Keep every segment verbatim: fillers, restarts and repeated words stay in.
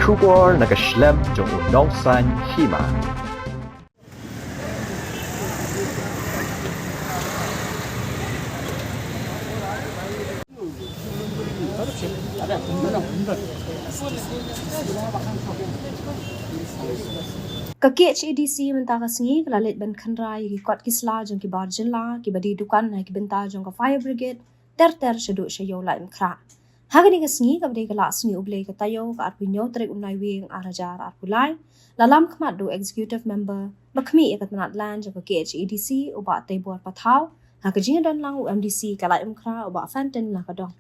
Khubor na ka shlem jong u nongsan hima. Ka K H A D C mynta ka sngi ka la leit ban khynra ïa ki kot ki sla jong ki bar jylla kiba die dukan ha ki bynta jong ka fire brigade ter ter shaduh sha Ïew Laitumkhrah. Ha kane ka sngi kaba dei ka lak sngi U Blei ka taïew ka arphew hynñiew tarik u Naiwieng ar hajar arphew lai, la lam khmat da u executive member ba khmih ïa ka tnat land jong ka K H A D C u Bah Teibor Pathaw, ha ka jingdon lang u M D C ka Laitumkhrah u Bah Fenton Lakadong.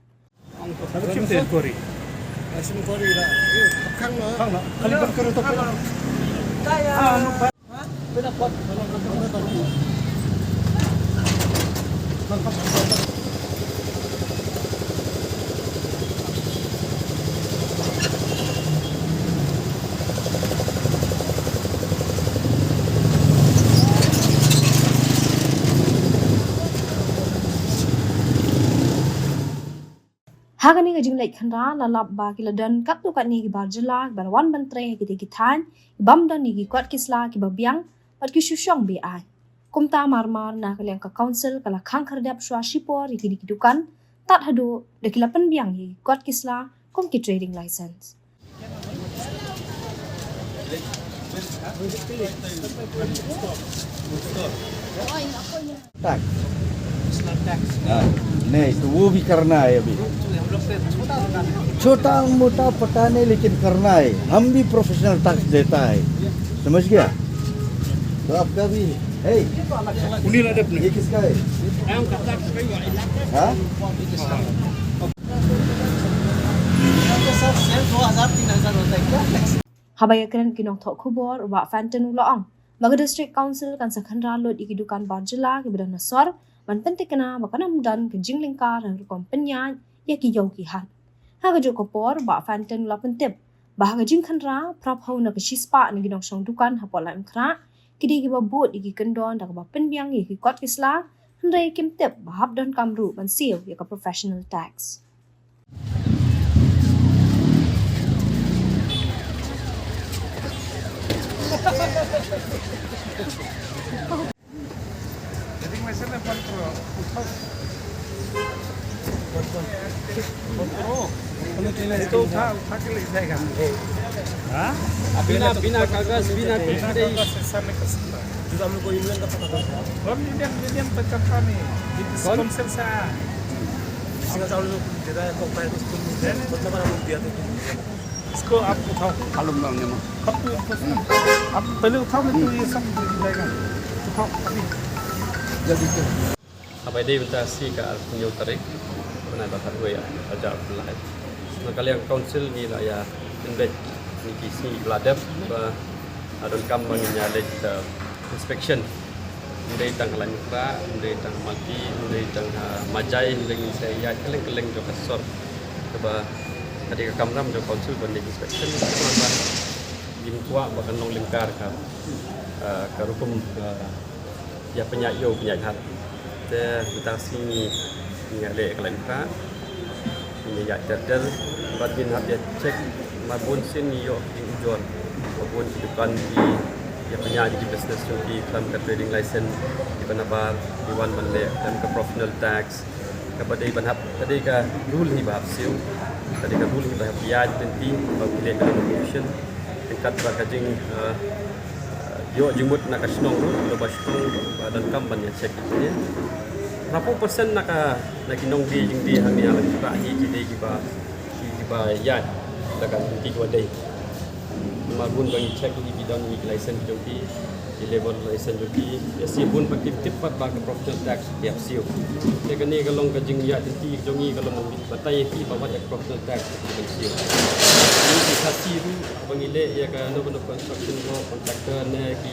Ha kane ka jingleit khynra la lap ba ki la don katto katne ki bar jylla kiba la wan ban trei ha kitei ki thaiñ, bym don ïa ki kot ki sla kiba biang bad ki shu shong be-aiñ. Kumta marmar na ka liang ka council ka la khang khyrdep shuwa shipor ïa kine ki dukan, tad haduh da ki la pynbiang ïa ki kot ki sla kum ki trading license. टैक्स। हाँ, नहीं तो वो भी करना है अभी। छोटा मोटा पता नहीं, लेकिन करना है। हम भी प्रोफेशनल टैक्स देता है, समझ गया? तो आपका भी है। ये किसका है? हाँ? Haba ïakren ki nongthoh khubor, u Bah Fenton u la ong ba ka District Council kan sa khynra lut ïa ki dukan bar jylla kiba don ha sor ban pynthikna ba kan ym don ka jinglyngkar ha ka rukom pynïaid ïa ki ïew ki hat. Ha kajuh ka por, u Bah Fenton u la pyntip ba ha ka jingkhynra, phra phew na ka shispah na ki nongshong dukan hapoh Laitumkhrah ki dei kiba bud ïa ki kyndon da kaba pynbiang ïa ki kot ki sla, hynrei kim tip ba hap donkam ruh ban siew ïa ka professional tax. तो उठा, उठा के ले जाएगा। हाँ? बिना, बिना कागज, बिना कुछ नहीं। जैसे हम लोग को यूनियन का पता था। हम यूनियन, यूनियन तक का था नहीं। ये कौन? कौन से सा? सिंगल चावल में देता है, कॉम्पाइल उसको नहीं, नहीं, नहीं। मतलब, हम लोग दिया था। इसको आप उठाओ। Alum lang ni mo. आप तो, आप पहले उठाओ, नहीं तो ये सब गिर जाएगा। उठाओ, अभी। जल्दी करो। Haba ïadei bynta sngi ka arphew hynñiew tarik u bnai ba khatwei ar hajar arphew lai, na ka liang council ngi la ïa pynbeit ïa ki sngi ba la dep ba la donkam ba ngin ïa leit, eh, inspection. Ym dei tang ha Laitumkhrah, ym dei tang ha Malki, ym dei tang ha Majai, ym dei, ngin sa ïaid kylleng kylleng jong ka sor. Kaba ka dei ka kamram jong council ban leit inspection, namar ba ngim kwah ba kan long lyngkar ka, eh, ka rukom, eh, ïa pynïaid ïew pynïaid hat. Te mynta ka sngi ngi ïa leit ha Laitumkhrah, ngi ïa ter ter bad ngin hap ïa check, namar bun sien ngi ïoh ki ujor ba bun ki dukan ki ïa pynïaid ki business jong ki khlem ka trading license, kiba nabar ki wan ban leh khlem ka professional tax. Kaba dei ban hap, ka dei ka rule hi ba hap siew, ka dei ka rule hi ba hap ïaid lynti ba ki leh ka notification. Ryngkat bad ka jing, eh, ïoh jingmut na ka shnong ruh, lada ba shnong ba donkam ban ïa check ïa kine. Phra phew percent na ka, na ki nongdie jingdie hangne ha Laitumkhrah hi ki dei kiba, ki, kiba ïaid da ka lynti kaba dei. Namar bun ba ngi check ïa ki, ki don ïa ki license jong ki, ki labour license jong ki, ïa siew bun ba kim tip pat ba ka professional tax ki hap siew. Te kane ka long ka jingïaid lynti jong ngi, ka long ban batai ïa ki ba wat ïa ka professional tax ki hap siew. Ngi ki Khasi ruh ba ngi leh ïa kano kano construction work, contractor ne ki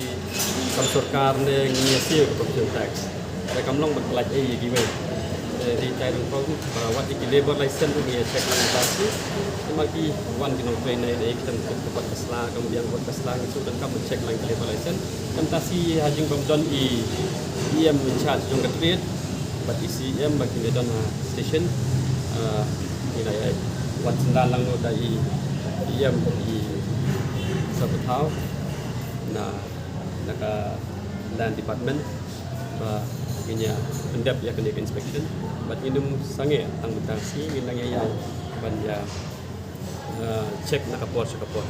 kam sorkar ne, ngi ïa siew ka professional tax. Te kam long ban pyllait ei ïa kiwei. Te dei tai rung pau ba wat ïa ki labour license ruh ngi ïa check lang mynta shi. Namar ki wan ki nongtrei na ei ei, ki tang ka kot ka sla, kam biang kot ka sla, ngi shu donkam ban check lang ki labour license. Te mynta shi ha jingbym don i E M in charge jong ka trade bad i C E M ba ki dei don ha station, ah, ngi la ïa wan synran lang noh da i E M, i Ka thaw na, na ka Land Department ba ngin ïa pyndep ïa kane ka inspection. Bad ngin ym sangeh tang mynta ka sngi, ngin nang ïa ïaid ban ïa, eh, check na ka por sha ka por.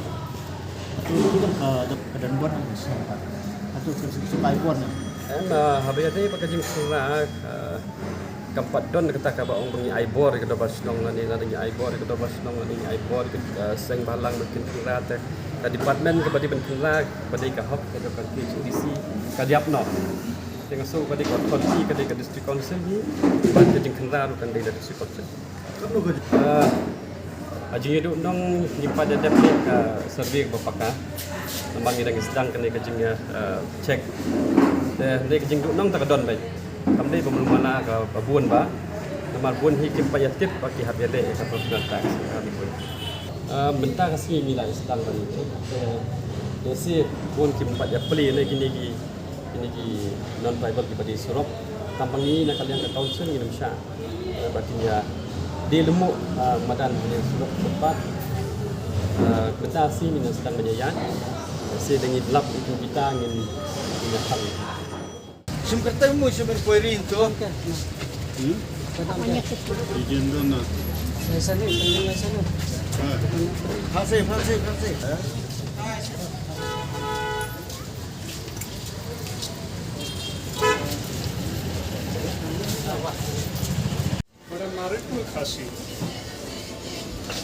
Atu ka, ka don bor na ka shnong ka. Atu ka suk ai bor na. Em, eh, haba ïadei bad ka jingkhynra, eh, kam pat don kata kaba ong ba ngi ai bor ïa ka dorbar shnong lane, lane ngi ai bor ïa ka dorbar shnong lane ngi ai bor ïa ka, eh, seng bhalang ban kynkhynra te. Ka department kaba dei ban kynra, kaba dei ka hok, ka jong ka K H A D C, ka dei noh. Te nga sngew ka dei ka authority, ka dei ka district council hi, bad ka jingkhynra ruh kan dei da district council. Ah, ah, jingïaduh nong ngim pat ïa dep ïa ka survey kaba paka. Namar ngi dang sdang kane ka jing, ah, check. Te kane ka jingduh nong te ka don beit. Kam dei ba mlu mana kaba bun ba. Namar bun hi kim pat ïa tip ba ki hap ïaleh ïa ka personal tax. Ah, mynta ka sngi ngi dang sdang ban check. Te, te shi bun kim pat ïa plie ne kine ki Kine ki non-tribal kiba dei surok. Tang ba ngi na ka liang ka council ngin ym shah, eh, ba kin ïa dei lymmuh, eh, madan ha ïa surok footpath. Eh, mynta shi ngin ïa sdang ban ïa ïaid. Shi dang ïa lap ïa ki kita ngin, ngin ïa thang. Shim kyrteng mo shim inquiry into. Hmm? Agenda na. Phanse, phanse, phanse. But I'm married to a Khasi.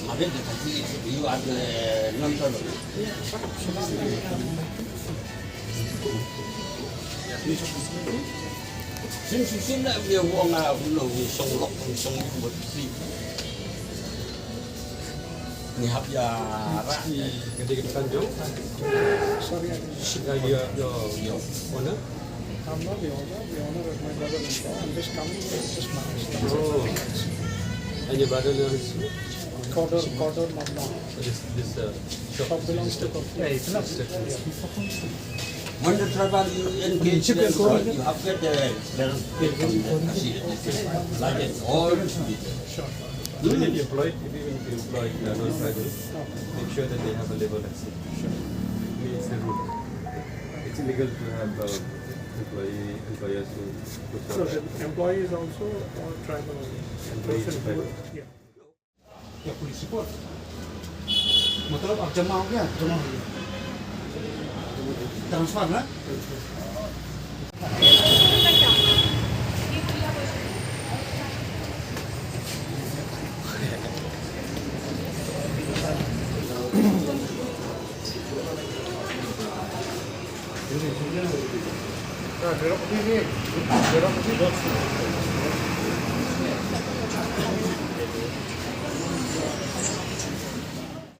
Married to Khasi, you are the non-tribal. Sim, sim, sim, na, we wong, uh, no, we song lock, we song, we song. Ni hap ïa rah. Ka dei ka tanjong. Sorry, I didn't. Ïa, ïa, ïa. Owner? I'm not the owner. The owner is my brother-in-law. I'm just coming to just manage. Oh. And your brother-in-law is who? Kodor, Kodor Mawlong. So this, this, uh, shop belongs to Kodor. Yeah, it's not. When the tribal you engage them, you have got the, the, like it all should be there. Sure. Even if you employ, if, even if you employ, uh, non-tribal, make sure that they have a labor license. Sure. I mean, it's the rule. It's illegal to have, uh, employee, employers who, who So the employee is also all tribal only? Employee is tribal. Yeah. क्या पुलिस रिपोर्ट? मतलब, अब जमा हो गया? जमा हो गया। ट्रांसफर ना?